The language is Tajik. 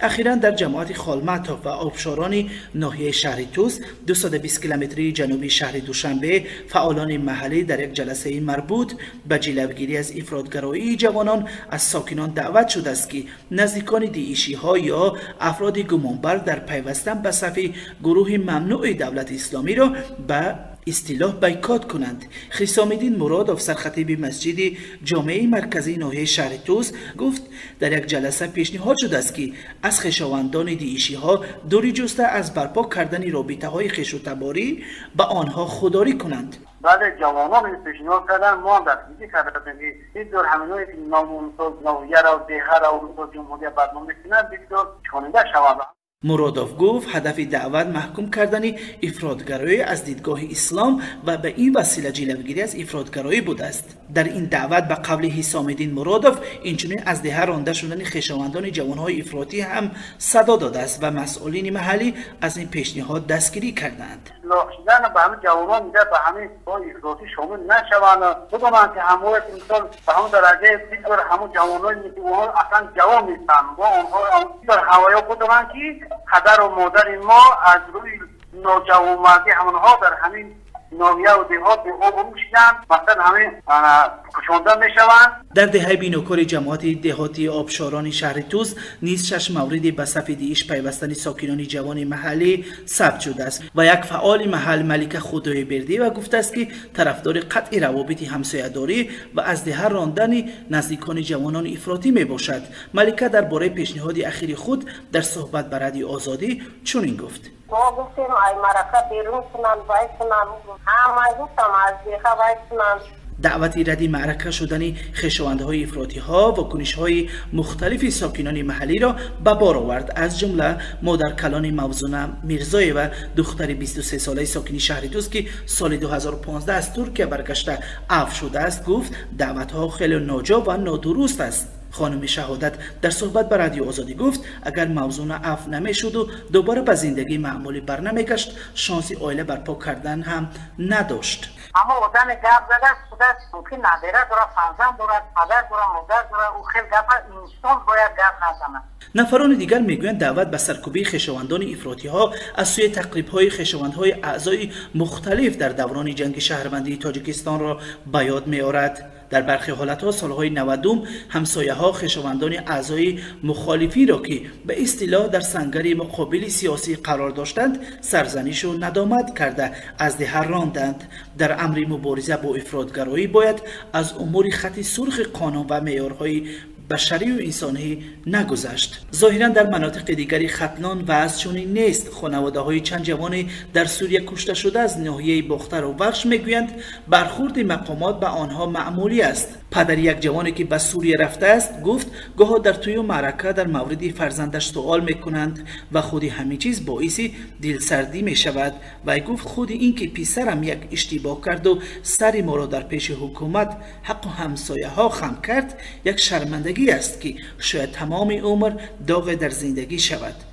Ахиран дар ҷамоати Холматов ва Обшорони ноҳияи шаҳри Тӯс, 220 километри ҷануби шаҳри Душанбе, фаъолони маҳаллӣ дар як ҷаласаи марбут ба ҷилавгирӣ аз ифротгароии ҷавонон аз сокинон даъват шудааст, ки наздикони диишиҳо ё афроди гумонбар дар пайвастан ба сафи гурӯҳи мамнӯи давлати исломиро ба истилоҳ бойкот кунанд. Ҳисомиддин Муродов, сархатиби масҷиди ҷомеаи марказии ноҳияи шаҳри Тӯс, гуфт, дар як ҷаласа пешниҳод шудааст, ки аз хешовандони диишиҳо дурӣ ҷуста, аз барпо кардани робитаҳои хешутаборӣ ба онҳо худдорӣ кунанд. Бале, ҷавонон пешниҳод карданд, мо ҳам дастгирӣ кардем, ки бисёр ҳаминое ки номунсоз ноҳияро, деҳаро, ҷумҳурия барнома мекунанд, бисёр шонида шаванд. Муродов гуфт, ҳадафи даъват маҳкум кардани ифротгароӣ аз дидгоҳи ислом ва ба ин васила ҷилавгирӣ аз ифротгароӣ будааст. Дар ин даъват, ба қавли Ҳисомиддин Муродов, инчунин аз деҳа ронда шудани хешовандони ҷавонҳои ифротӣ ҳам садо додааст ва масъулини маҳаллӣ аз ин пешниҳод дастгирӣ карданд. Ислоҳ шудан ба ҳамин ҷавонон мегӯяд, ба ҳамин ифротӣ шомил нашаванд, бидонанд, ки ҳамои мисол ба ҳамон дараҷаи бисёр ҳамон ҷавононе, ки онҳо аслан ҷавон нестанд, бо онҳо бисёр ҳавоё бидонанд, ки падару модари мо аз рӯи ноҷавонмардӣ ҳамонҳо дар ҳамин ноҳияву деҳот беобрӯ шуданд, масалан, ҳамин кушонда мешаванд. Дар деҳаи Бинокори ҷамоати деҳоти Обшорони шаҳри Тӯс низ шаш мавриди ба сафи дииш пайвастани сокинони ҷавони маҳаллӣ сабт шудааст ва як фаъоли маҳал, Малика Худоибердиева, гуфтааст, ки тарафдори қатъи равобити ҳамсоядорӣ ва аз деҳа рондани наздикони ҷавонони ифротӣ мебошад. Малика дар бораи пешниҳоди ахири худ дар суҳбат ба Радиои Озодӣ чунин гуфт: Мо гуфтем, ай марака берун кунанд, вай кунанд, ҳама гуфтам, аз деҳа вай кунанд. Даъвати радди маърака шудани хешовандҳои ифротиҳо вокунишҳои мухталифи сокинони маҳаллиро ба бор овард. Аз ҷумла модаркалони Мавзуна Мирзоева, духтари 23-солаи сокини шаҳри Тӯс, ки соли 2015 аз Туркия баргашта афв шудааст, гуфт, даъватҳо хеле ноҷо ва нодуруст аст. Хонуми шаҳодат дар суҳбат ба Радиои Озодӣ гуфт, агар Мавзуна афв намешуду дубора ба зиндагии маъмулӣ барнамегашт, шонси оила барпо кардан ҳам надошт. Аммо одаме гап зада, худаш мумкин набера дорад, фарзанд дорад, падар дорад, модар дорад. Ӯ хел гапа инсон бояд гап назанад. Нафарони дигар мегӯянд, даъват ба саркӯбии хешовандони ифротиҳо аз сӯи тақрибҳои хешовандҳои аъзои мухталиф дар даврони ҷанги шаҳрвандии Тоҷикистонро ба ёд меорад. Дар бархе ҳолатҳо солҳои 90-ум ҳамсояҳо хешовандони аъзои мухолифинро, ки ба истилоҳ дар сангари муқобили сиёсӣ қарор доштанд, сарзанишу надомат карда, аз деҳа ронданд. Дар амри мубориза бо ифротгароӣ бояд аз умури хати сурхи қонун ва меъёрҳои башарию инсонӣ нагузашт. Зоҳиран, дар манотиқи дигари Хатлон вазъ чунин нест. Хонаводаҳои чанд ҷавоне дар Сурия кушта шуда аз ноҳияи Бохтару Вахш мегӯянд, бархурди мақомот ба онҳо маъмулӣ аст. Падари як ҷавоне, ки ба Сурия рафтааст, гуфт, гоҳо дар тӯю маърака дар мавриди фарзандаш суол мекунанд ва худи ҳамин чиз боиси дилсардӣ мешавад. Вай гуфт, худи ин ки писарам як иштибоҳ карду сари моро дар пеши ҳукумат, ҳаққу ҳамсояҳо хам кард, як шармандагӣ аст, ки шояд тамоми умр доғе дар зиндагӣ шавад.